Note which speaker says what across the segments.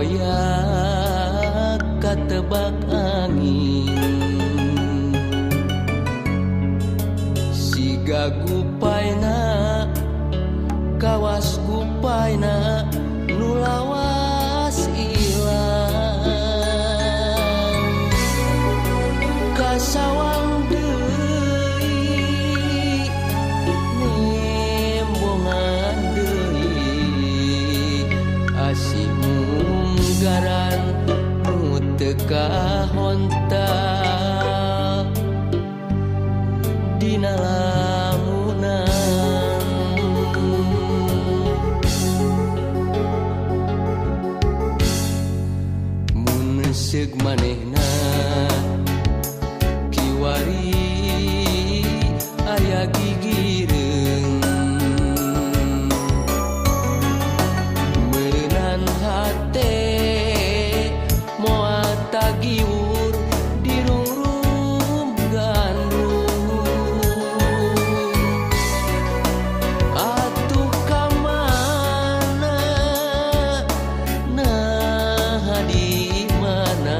Speaker 1: Koyak katebak angin siga gupaina kawas gupaina nu lawas ilang kasawang deui nembongan deui asih munggaran nu teu kahonta dina lamunan. Mun seug manehna kiwari aya gigireung meureunan hate moal tagiwur dirungrum gandrung. Atuh ka mana, naha di mana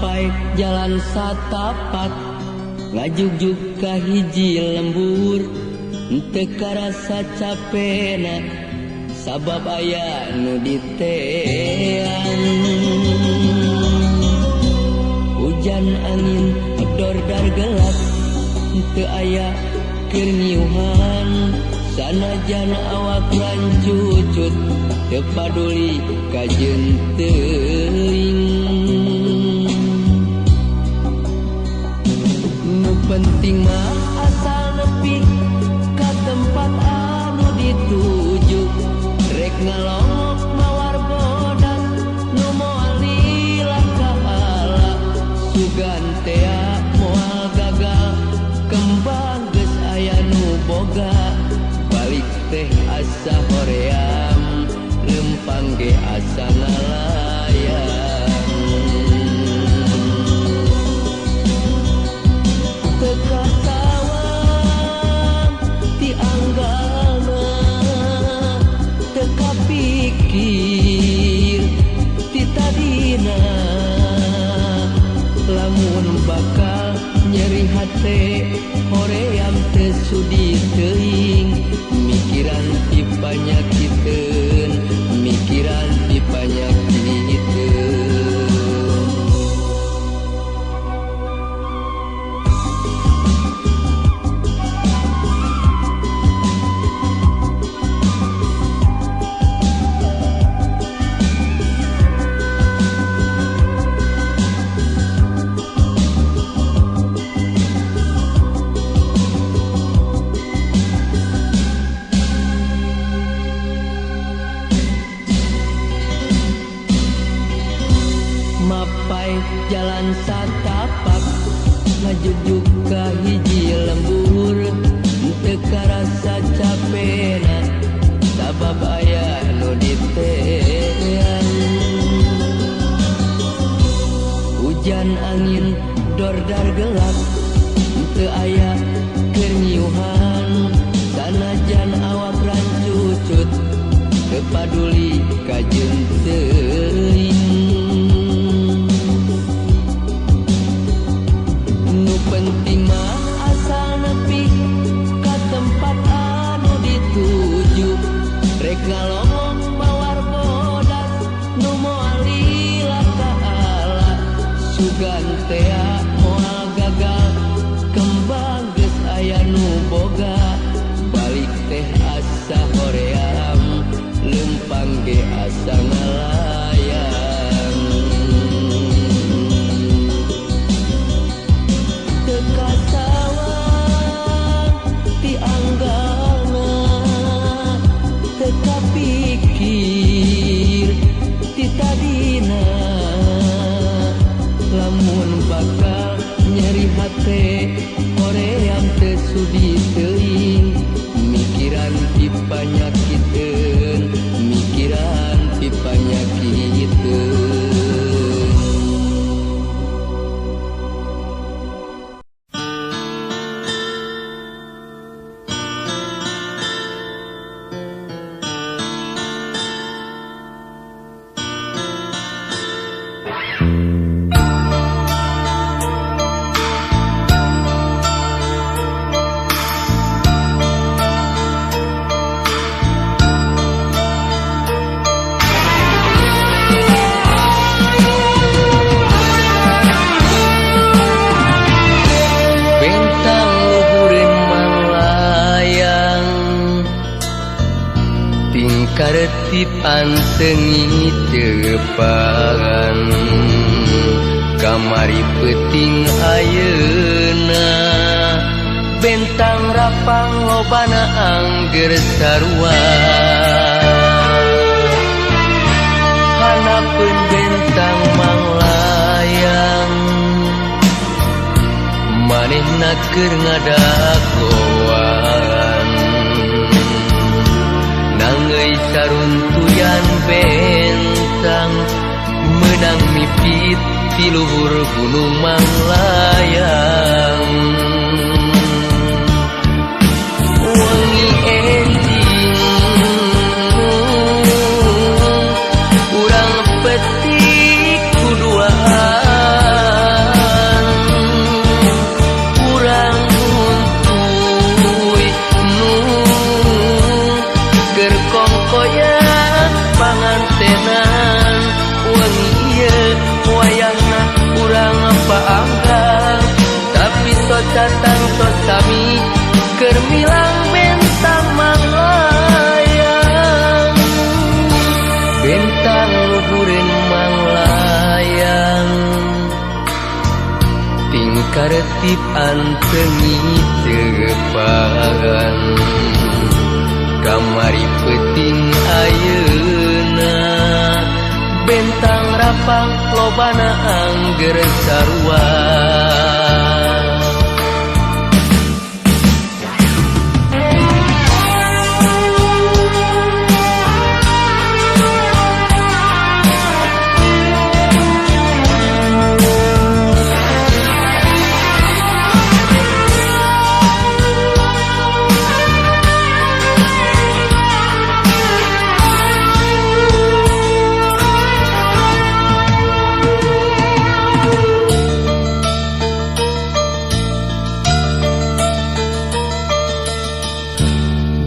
Speaker 1: Mapai jalan satapak ngajugjug ka hiji lembur, teu karasa capena sabab aya nu diteang. Hujan angin dordar gelap teu aya keur ngiuhan, sanajan awak rancucut teu paduli kajeun teuing. Nu penting mah asal nepi ka tempat anu dituju, rek ngalongok mawar bodas nu moal lila ka ala, sugan tea moal gagal kembang geus aya nu boga, balik teh asa hoream lempang ge asa ngalayang. Teu kasawang ti anggalna, teu kapikir ti tadina, lamun bakal nyeri hate hoream teu sudi teuing, mikiran ti panyakiteun, mikiran ti panyakiteun. Mapai jalan satapak ngajugjug ka hiji lembur, teu karasa capena sabab aya nu diteang. Hujan angin dordar gelap teu aya keur ngiuhan, sanajan awak rancucut teu paduli kajeun teuing. Nu penting mah asal nepi ka tempat anu dituju, rek ngalongok mawar bodas nu moal lila ka ala, sugan tea moal gagal kembang geus aya nu boga, balik teh asa hoream lempang ge asa ngalayang. Teu kasawang ti anggalna, teu kapikir ti tadina, lamun bakal nyeri hate hoream teu sudi teuing, mikiran ti panyakiteun, mikiran ti panyakiteun. Bentang luhureun manglayang tingkar ti pantengi teupangan, kamari peuting ayeuna bentang rapang lobana angger sarua, hanapeun bentang manglayang manehna keur ngadagoan, nangeuy saruntuyan bentang meunang mipit ti luhur gunung manglayang. Wengi enjing urang petik kuduaan, pangantenan. Wengi ieu wayahna urang paanggang, tapi soca tangtos sami keur milang bentang manglayang. Bentang luhureun manglayang, tingkaretip antengi teupan. Kamari peuting ayeuna, bentang rapang lobana angger sarua.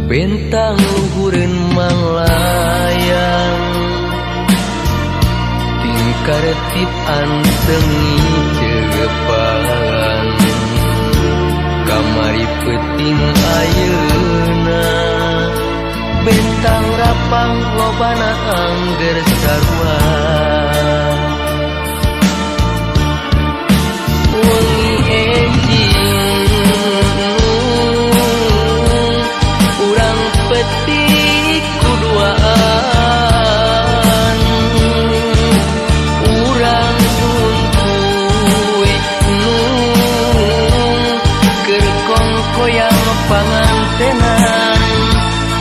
Speaker 1: Bentang luhureun manglayang, tingkaretip antengi ceupan. Kamari peuting ayeuna, bentang rapang lobana angger sarua. Wengi enjing urang petik kuduaan, urang suntuy nung keur kongkoyang pangantenan.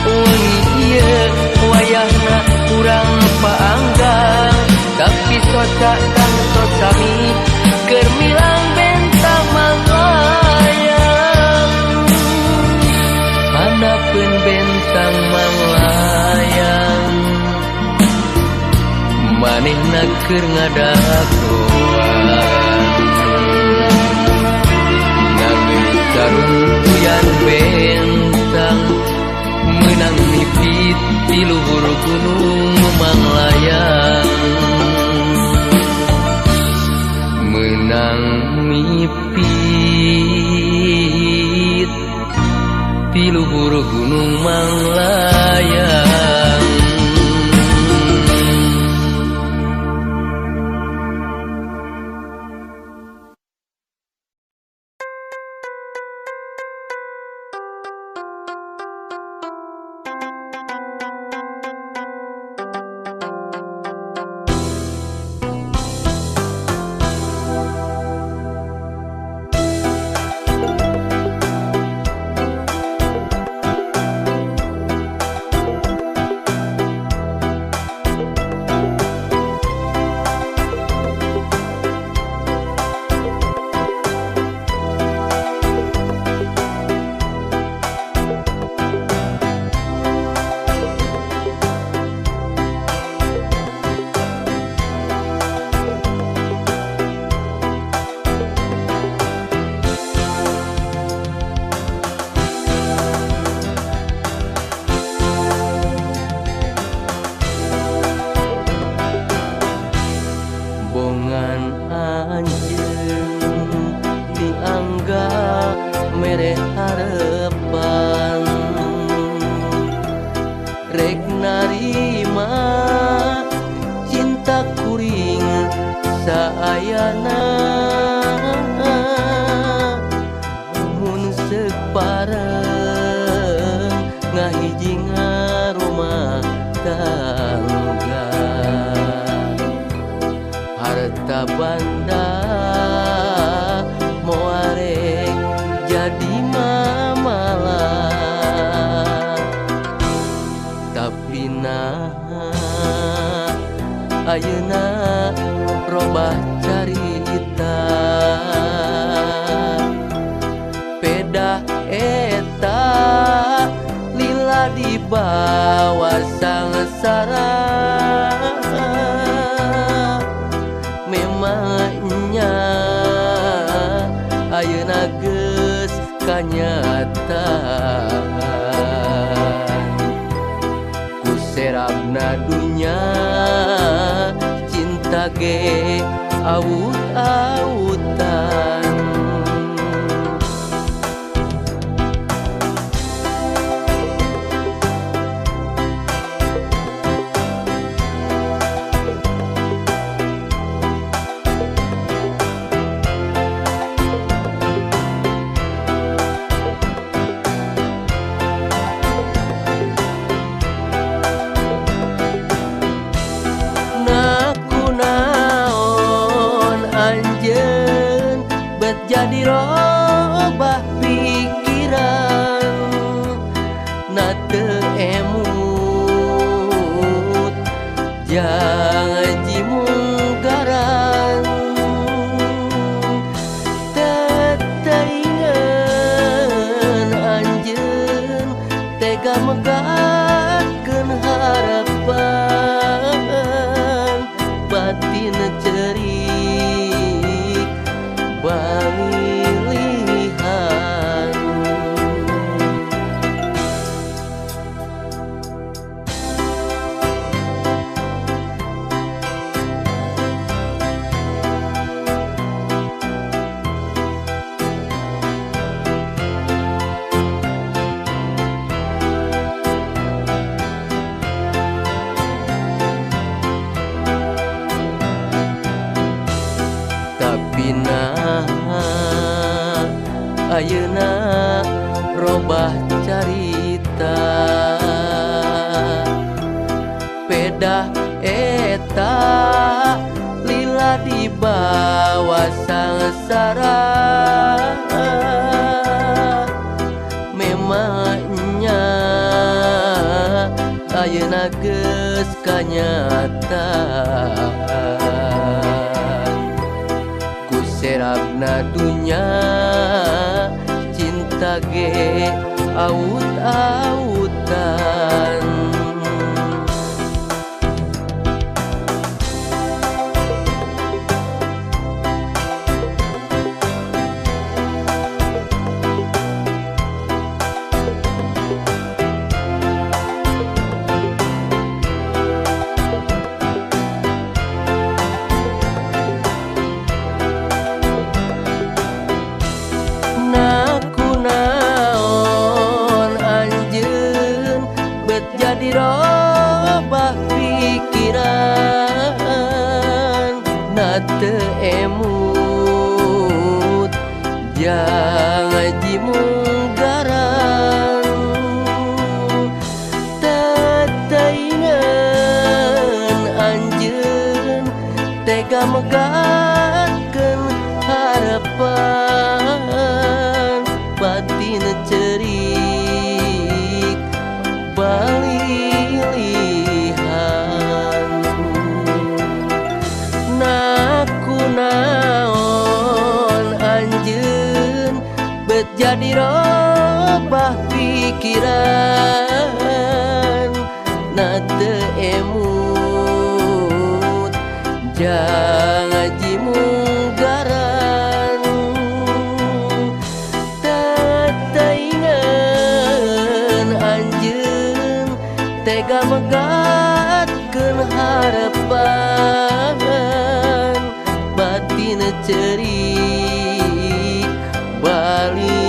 Speaker 1: Wengi ieu wayahna urang paanggang, tapi soca tangtos sami keur milang bentang manglayang. Handapeun bentang manglayang, manehna keur ngadagoan. Nanggeus saruntuyan bentang, meunang mipit di luhur gunung manglayang. Meunang mipit di luhur gunung manglayang. Bongan anjeun diangga mere harepan, rek narima cinta kuring saayana. Mun seuk bareng ngahiji ngarumah tangga, harta banda moarek jadi mamala. Tapi nah ayeuna robah carita, pedah eta lila dibawa sangsara. Memangnya ayeuna geus kanyataan, ku serabna dunya. ge awut-awutan. Jadi robah pikiran na teu emut jangan jimunggaran teteingeun anjeun tega megatkeun harapan batin cerik balilihan. Tapi nah ayeuna robah carita pedah eta lila dibawa sangsara memangnya ayeuna geus kanyataan ku serabna dunya cinta ge awut-awutan. Jadi robah pikiran na teu emut jangan jimunggaran teteingeun anjeun tega megatkeun harapan batin cerik balilihan. Na kunaon anjeun bet jadi robah pikiran na teu emut jangan jimunggaran teteingeun anjeun tega megatkeun harapan batin cerik balilihan.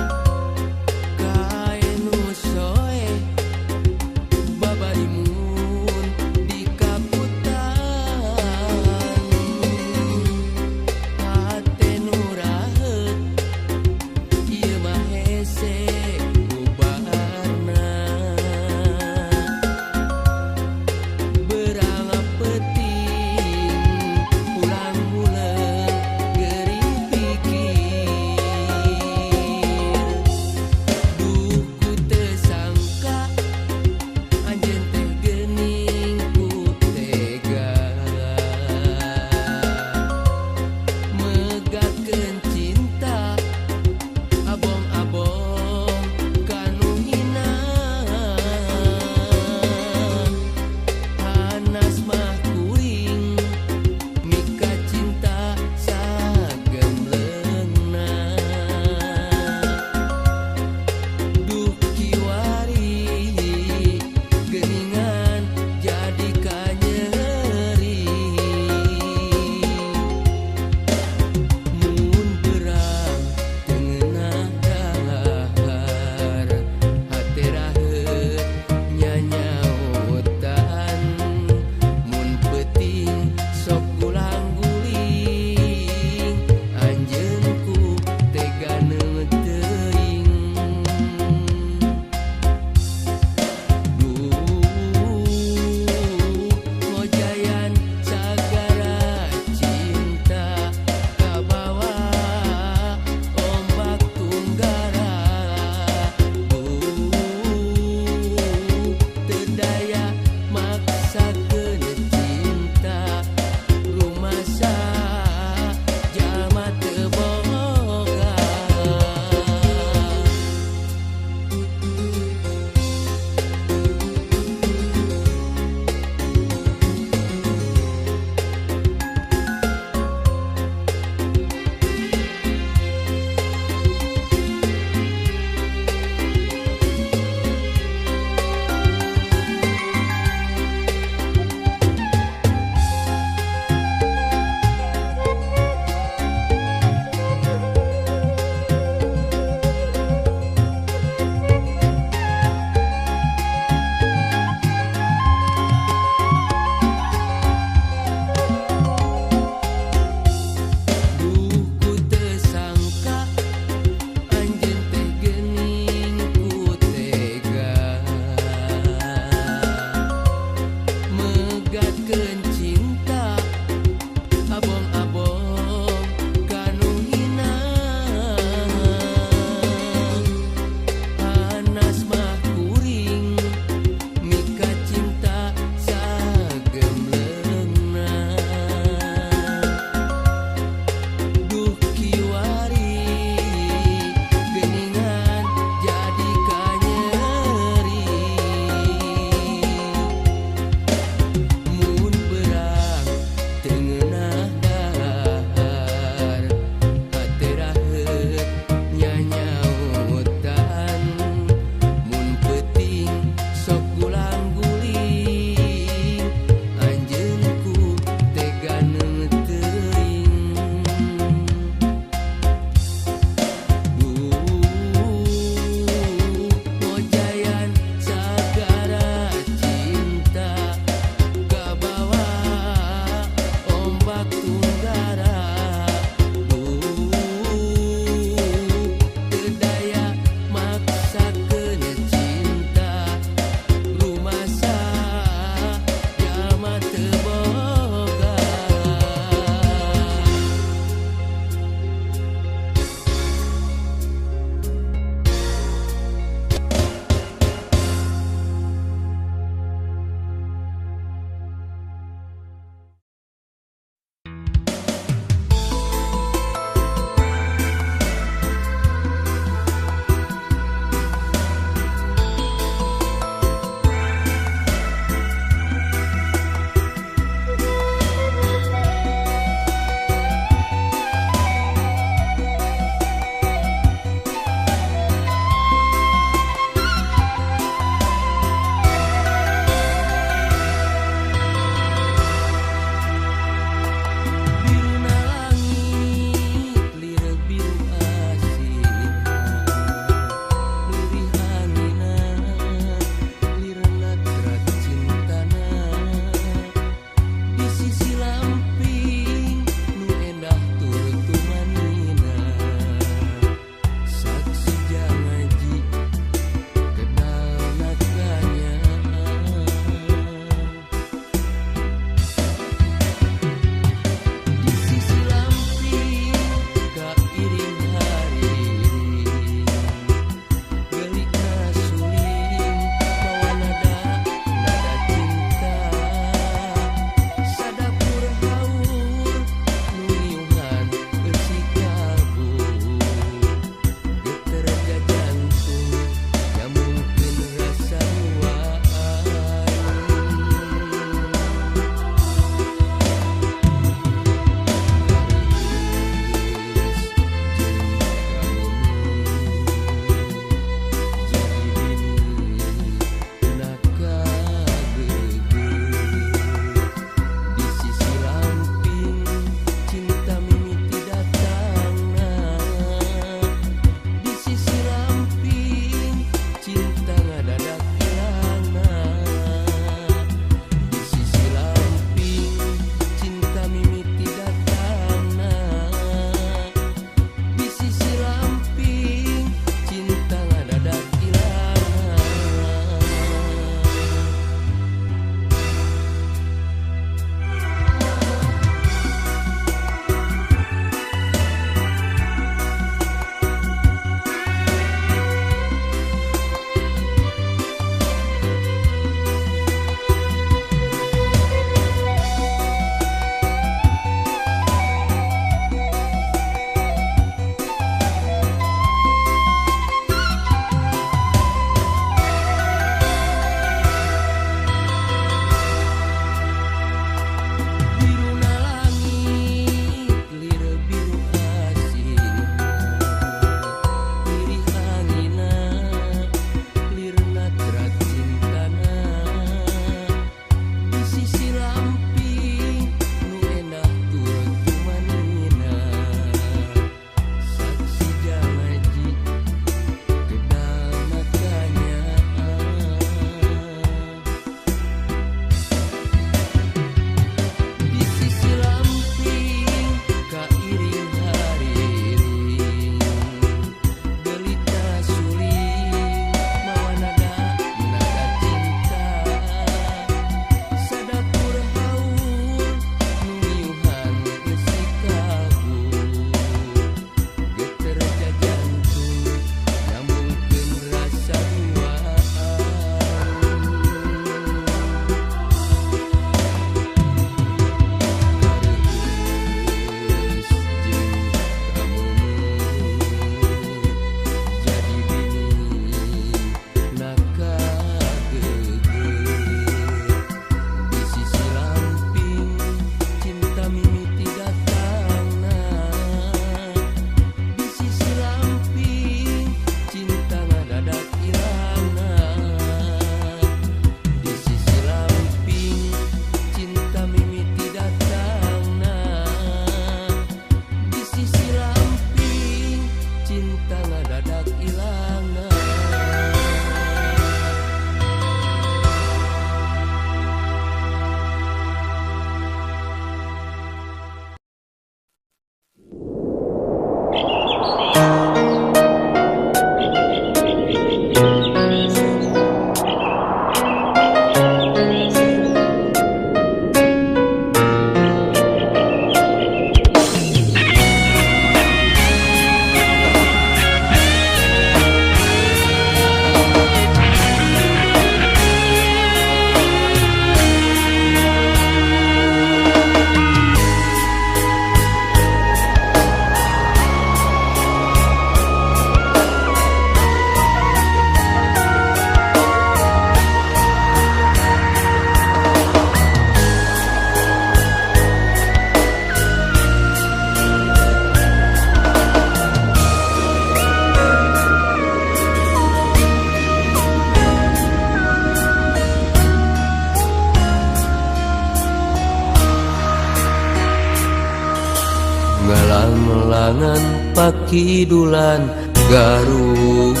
Speaker 1: Samelangan pakidulan Garut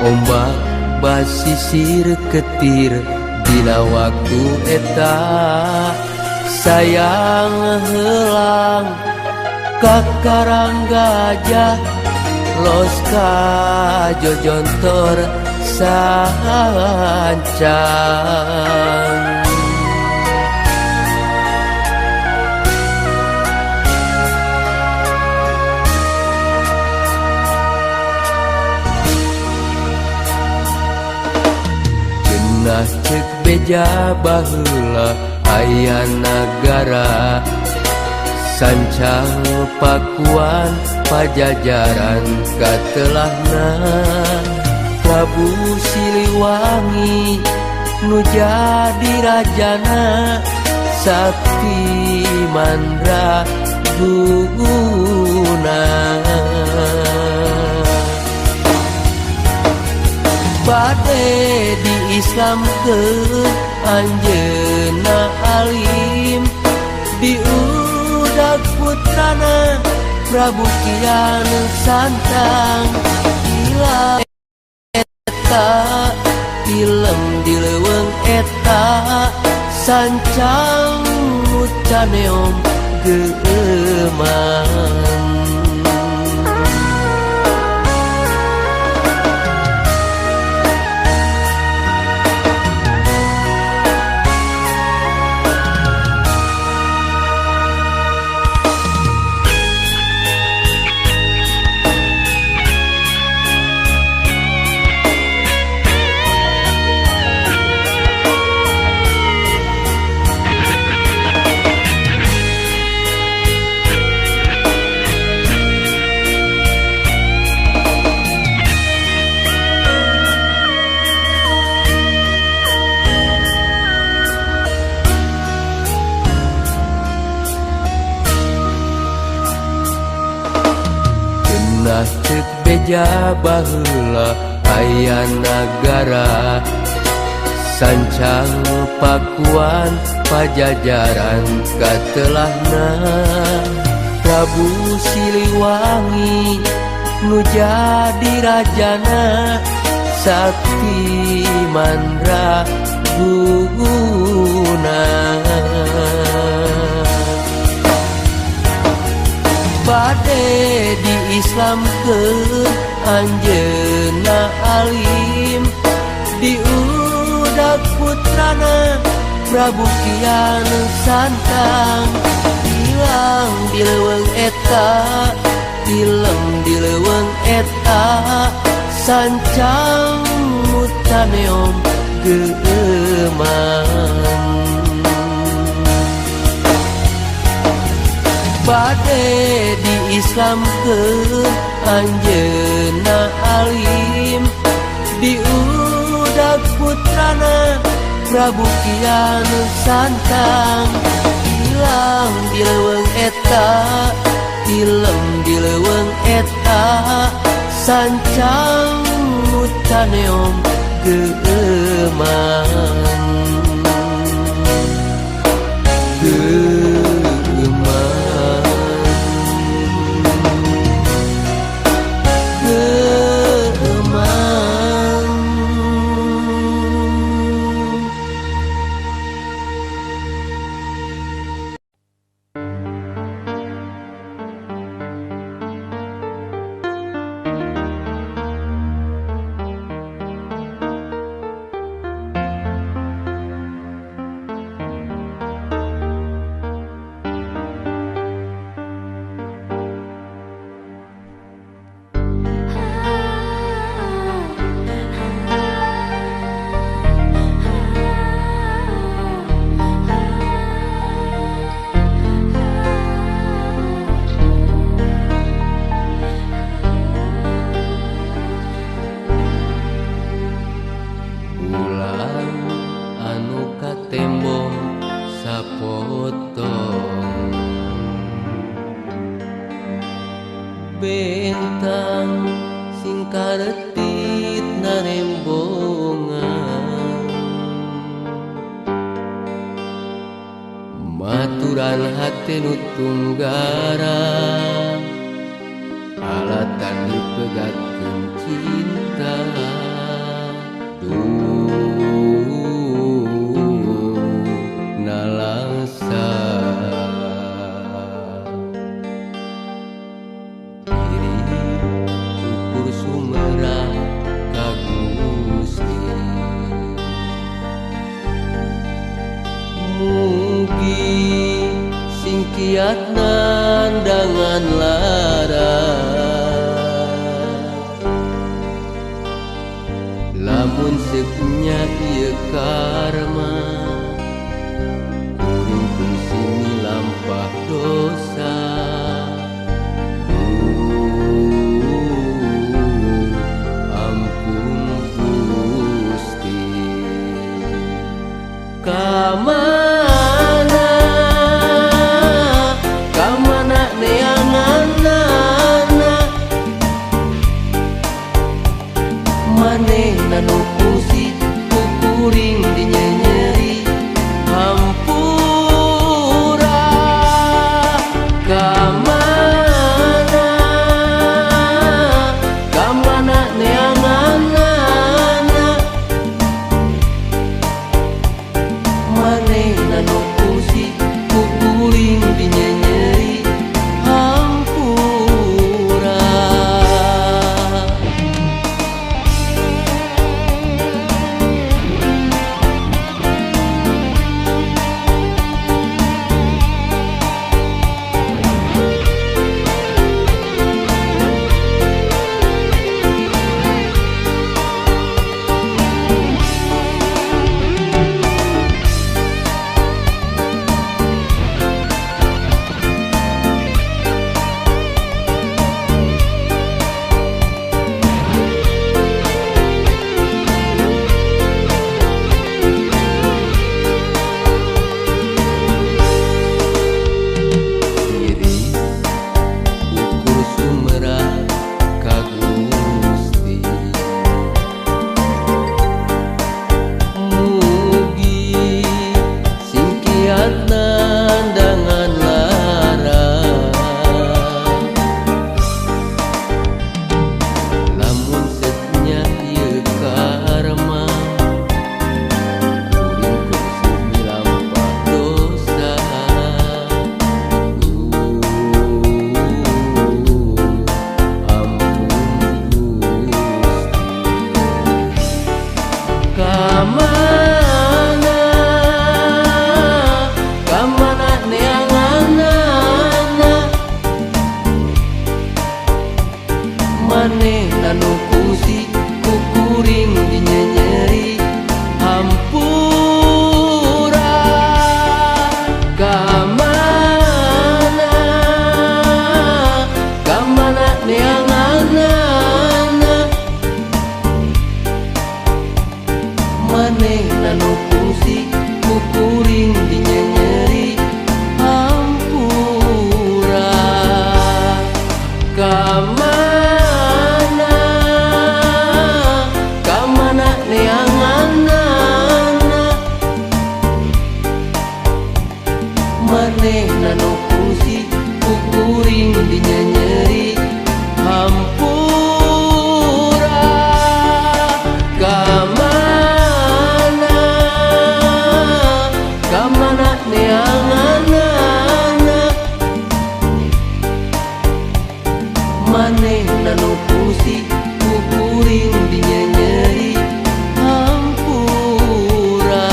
Speaker 1: ombak basisir ketir dina waktu eta sayang helang ka Karang Gajah los ka Jojontor sancang. Genah cek beja baheula aya nagara sancang Pakuan Pajajaran katelahna Prabu Siliwangi nu jadi rajana sakti mandra guna. Bade di Islam ke anjeunna alim diudag putrana Prabu Kian Santang hilang eta tilem di leuweung eta sancang mucaneom geumang. Genah cek beja baheula aya nagara sancang Pakuan Pajajaran katelahna Prabu Siliwangi nu jadi rajana sakti mandra guna. Bade di Islam ke anjeunna alim diudag putrana Prabu Kian Santang hilang di leuweung eta tilem di leuweung eta sancang mutaneom geumang. Bade di Islam ke anjeunna alim diudag putrana Prabu Kian Santang hilang di leuweung eta tilem di leuweung eta sancang mutaneom geumang. Bentang singkaretit narembongan matur Tuturan hate nu tunggara alatan dipegatkeun cinta. Duh nalangsa diri ukur sumerah ka Gusti. Mugi singkiat nandangan lara lamun sepunya ieu karma kuring kungsi milampah dosa. Duh ampun Gusti. Kamana kamana neanganana manehna nu kungsi ku kuring dinyenyeri hampura. Kamana kamana neanganana manehna nu kungsi ku kuring dinyenyeri hampura. Diri ukur sumerah ka Gusti. Mugi singkiat nandangan lara lamun setnya ieu karma kuring kungsi milampah dosa. Duh ampun Gusti. Kamana kamana neanganana manehna nu kungsi ku kuring dinyenyeri hampura. Kamana kamana neanganana manehna nu kungsi ku kuring dinyenyeri hampura. Kamana kamana neanganana manehna nu kungsi ku kuring dinyenyeri hampura. Kamana kamana neanganana manehna nu kungsi ku kuring dinyenyeri hampura.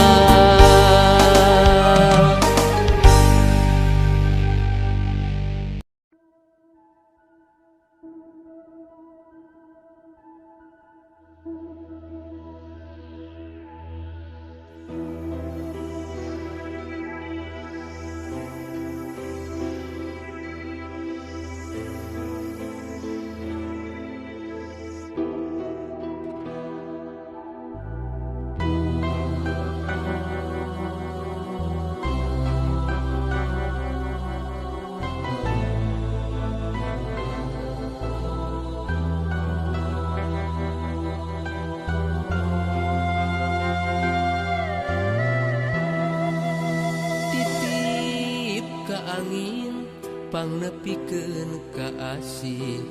Speaker 1: pangnepikeun ka asih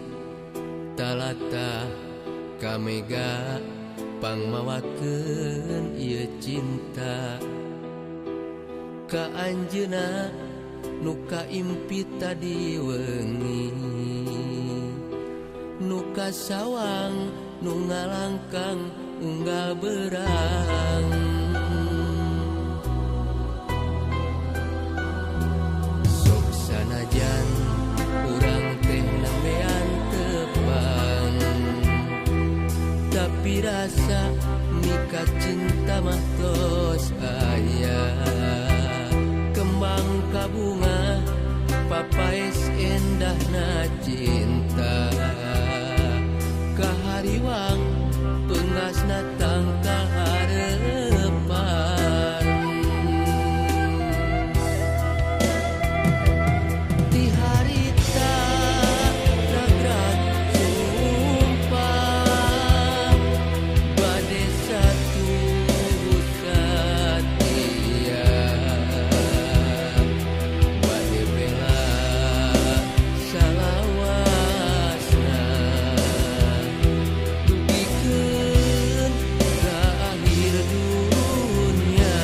Speaker 1: talata ka mega pangmawakeun ieu cinta ka anjeunna nu kaimpi tadi wengi nu kasawang nu ngalangkang unggal berang sok sanajan urang teh nembean tepang tapi rasa mika cinta mah tos aya kembang kabunga papaes endahna cinta kahariwang pengasna tangkal harepan ti harita ragrat sumpah bade satu satia bade bela salawasna dugikeun ka akhir dunya.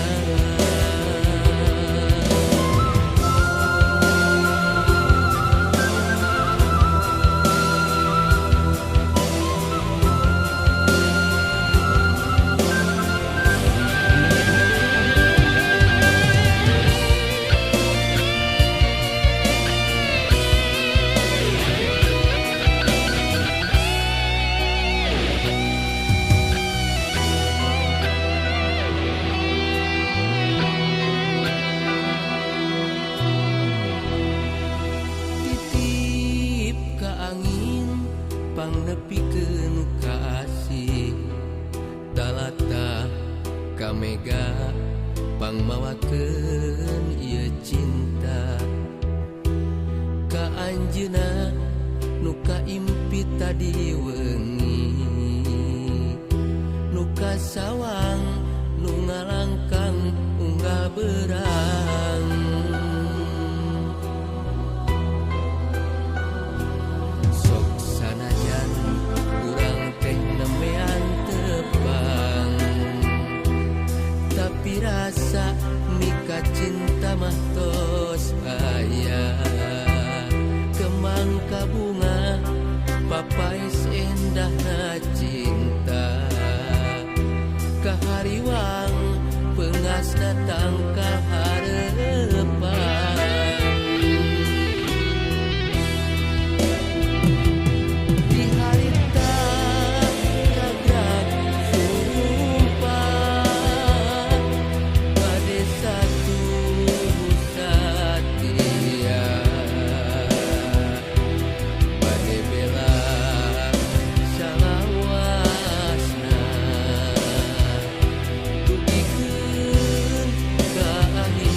Speaker 1: Titip ka angin pangnepikeun ka asih talata ka mega pangmawakeun ieu cinta ka anjeunna nu kaimpi tadi wengi nu kasawang nu ngalangkang unggal berang sok sanajan urang teh nembean tepang tapi rasa mika cinta mah tos aya kembang kabunga papaes endahna cinta kahariwang pengasna tangkal harepan di harita ragrat sumpah bade satu satia bade bela salawasna dugikeun ka akhir.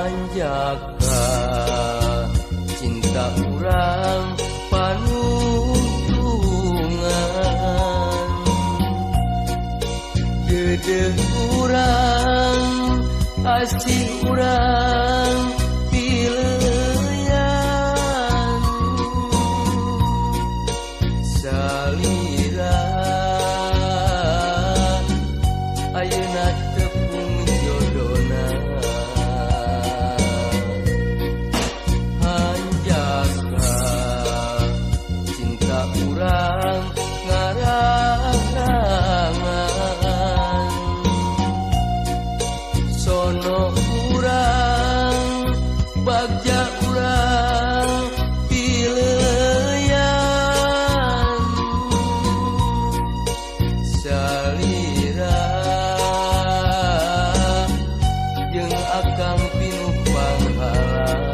Speaker 1: Hanjaka cinta urang panungtungan, dedeh urang asih urang pileyan salira ayeuna tepung jodona. Hanjaka cinta urang ngarang-rangan, sono urang bagja urang pileyan salira jeung akang pinuh panghalang.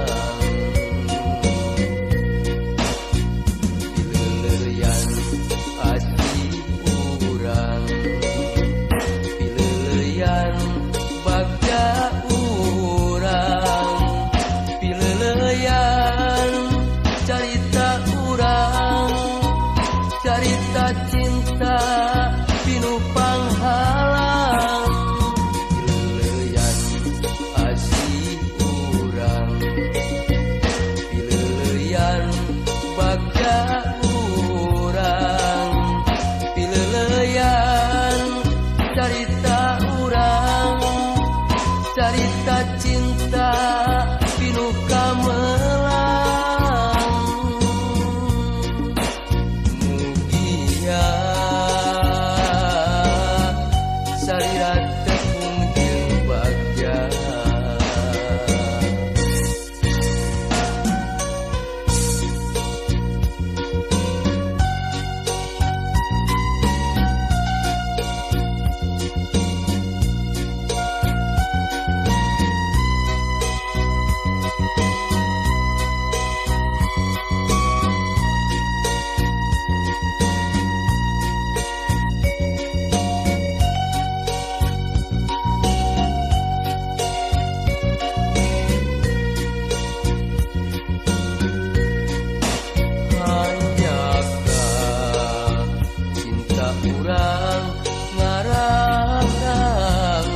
Speaker 1: Pileuleuyan ati urang, pileuleuyan bagja urang, pileuleuyan carita urang, carita cinta pinuh panghalang. Pileuleuyan asih urang, pileuleuyan bagja urang, pileuleuyan carita urang, carita cinta pinuh kamelang. Mugia salira tepung jeung bagja. Hanjaka cinta urang ngarang-rangan,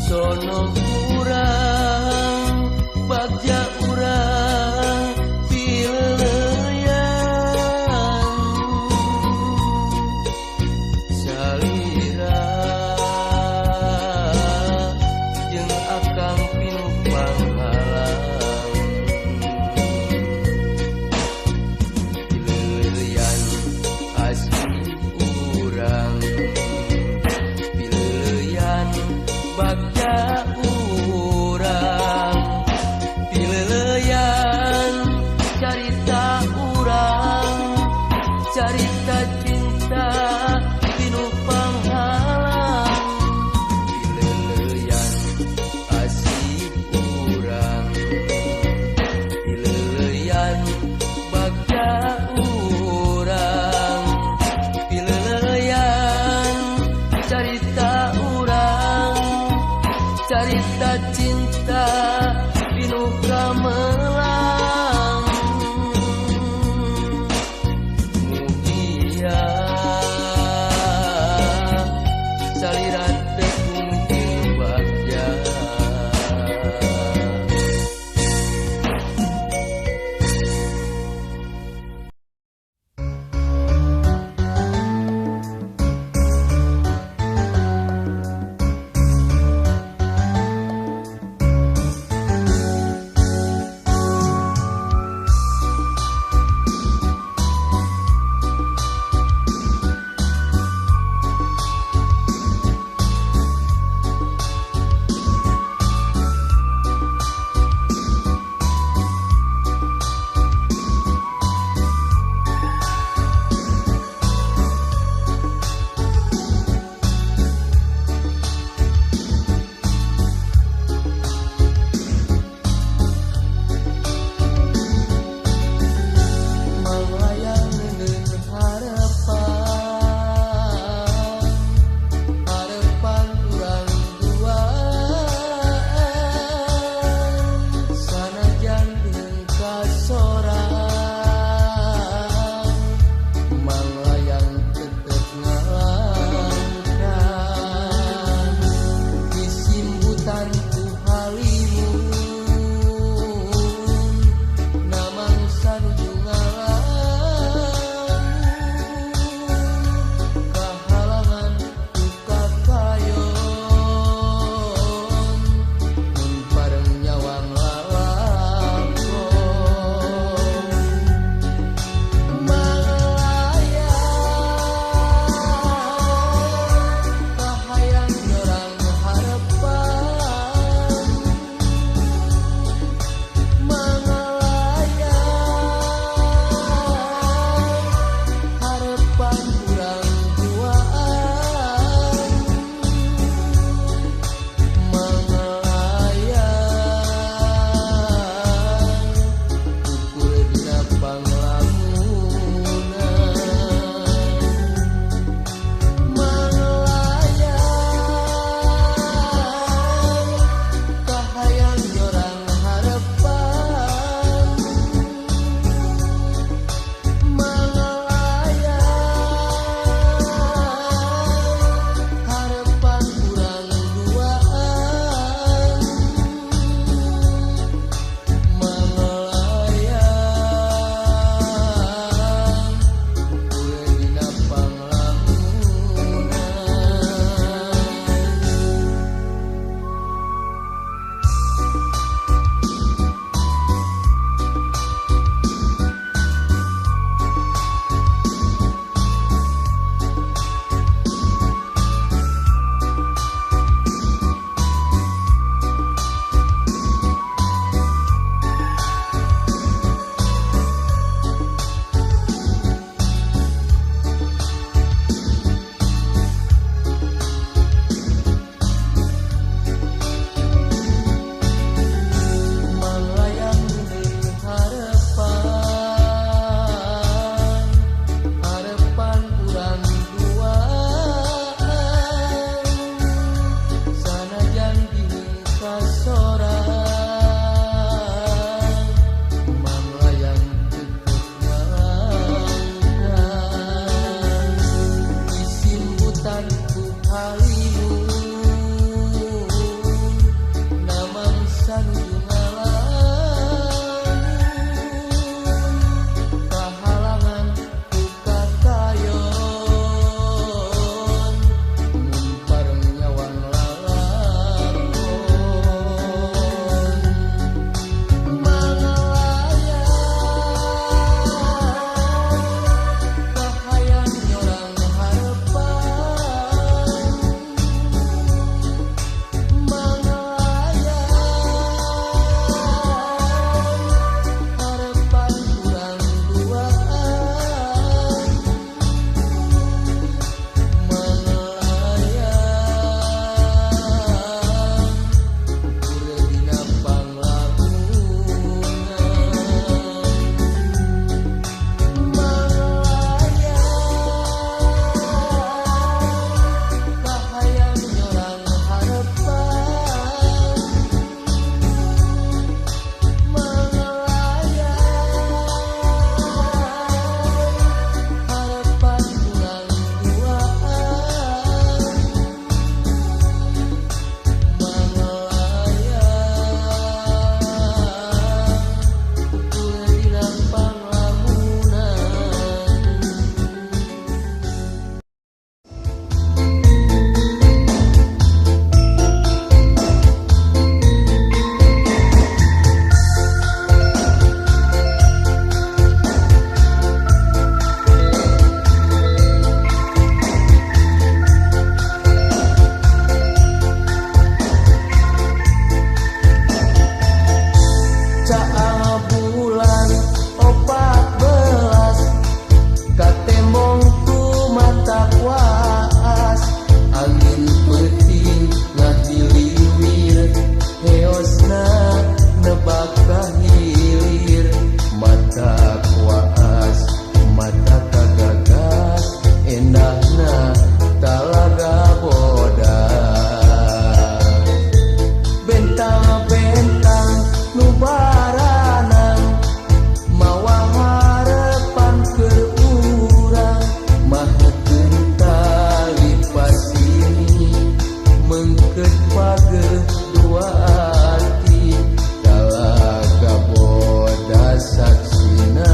Speaker 1: sono urang bagja urang pileuleuyan salira jeung akang pinuh panghalang. Pileuleuyan asih urang, pileuleuyan bagja urang, pileuleuyan carita urang, carita cinta pinuh panghalang. Pileuleuyan asih urang, pileuleuyan bagja urang, pileuleuyan carita urang, carita cinta pinuh kamelang. Mugia salira tepung jeung bagja. Mengket page dua hati talaga bodas saksina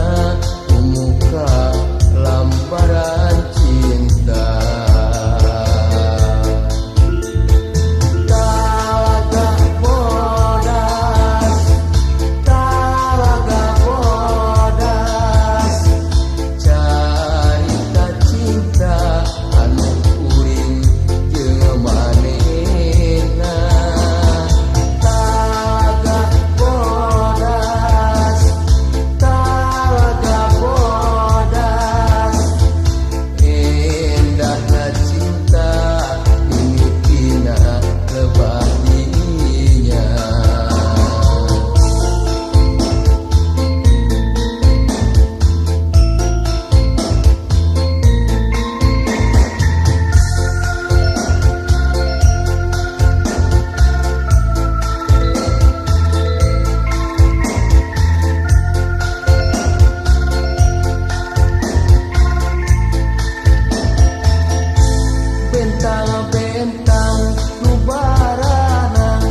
Speaker 1: umuka lambaran cinta. Talaga bodas, talaga bodas, carita cinta anu kuring jeung manehna. Talaga bodas, talaga bodas, indahna cinta mimitina lebah dinya. Bentang-bentang nu baranang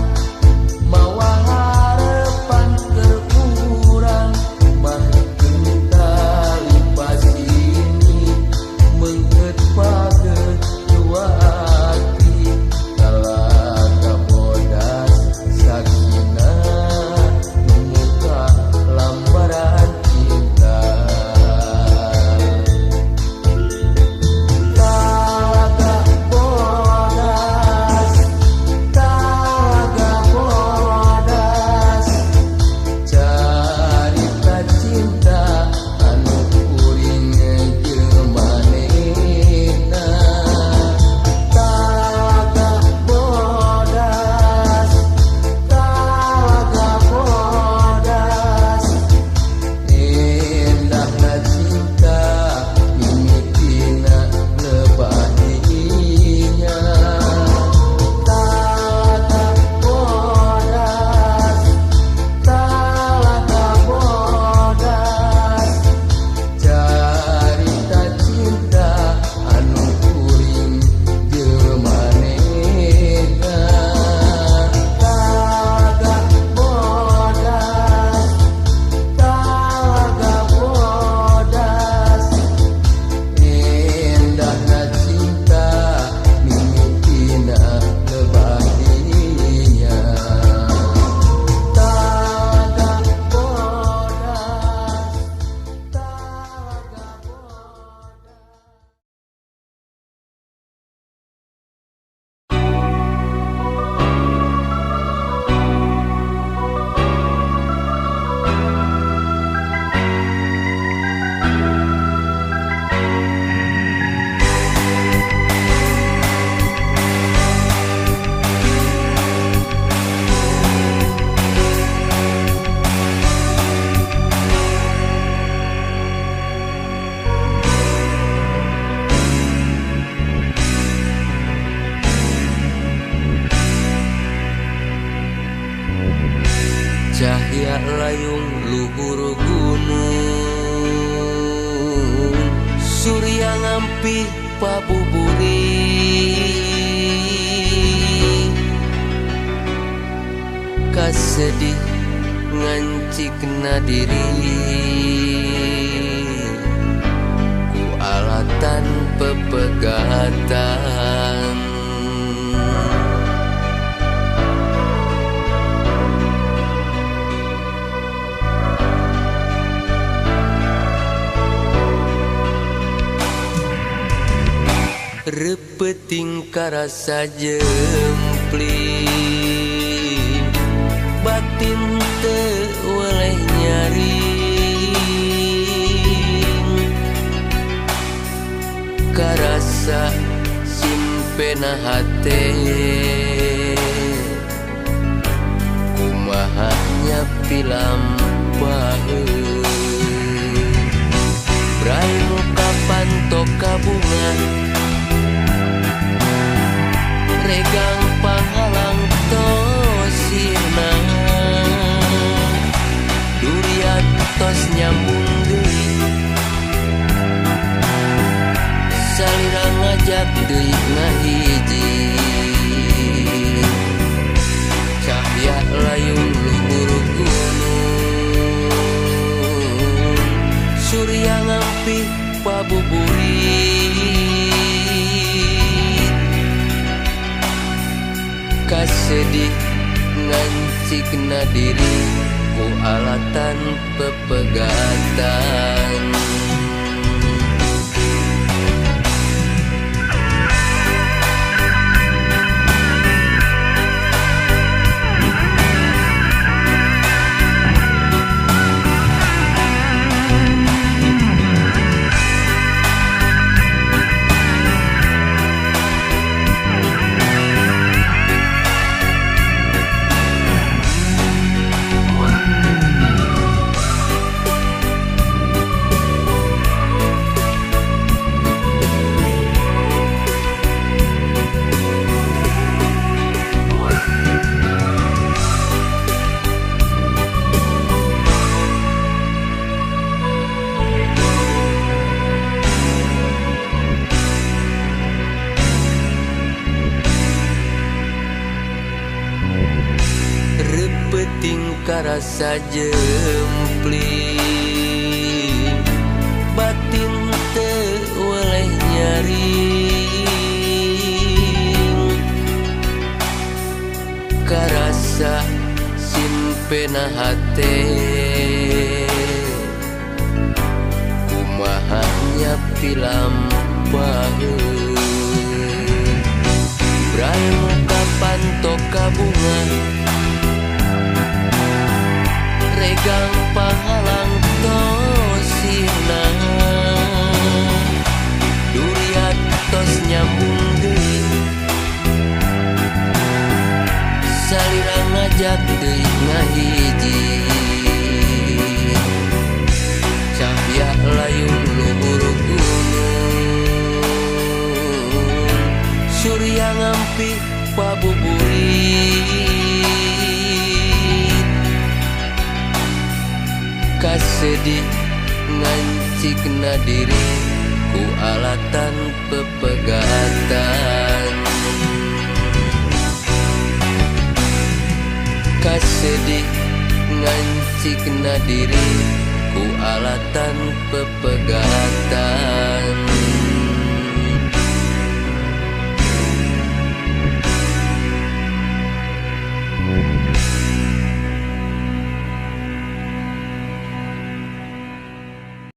Speaker 1: mawa harepan keur urang mahikeun tali pasini meungkeut page dua ati talaga bodas saksina nu muka lambaran cinta. Talaga bodas, talaga bodas, carita cinta anu kuring jeung manehna. Talaga bodas, talaga bodas, indahna cinta mimitina lebah dinya. Talaga bodas, talaga bodas, carita cinta anu kuring jeung manehna. Talaga bodas, talaga bodas, indahna cinta mimitina lebah dinya. Talaga bodas, talaga bodas. Cahya layung luhur gunung, surya ngampih pabuburi, kasedih ngancikna diri ku alatan pepegatan. Repeting karasa jempling, batin teu weleh nyaring, karasa simpena hate, kumaha nyapi lampaheun. Brai muka panto kabungan, regang panghalang tosirna, durian tos nyambung deui, salira ngajak deui ngahiji. pabuburit. Kasedih ngancikna diri ku alatan pepegatan. Repeting karasa jempling, batin teu weleh nyaring. Karasa simpena hate, kumaha nyapi lampaheun. Bray muka panto ka bunga, regang pahalang tosina. Duriat tos nyambung deui, salira ngajak deui ngahiji. Cahya layung luhur gunung, surya ngampi pabuburit. Kasedih ngancikna diri ku alatan pepegatan. Kasedih ngancikna diri ku alatan pepegatan.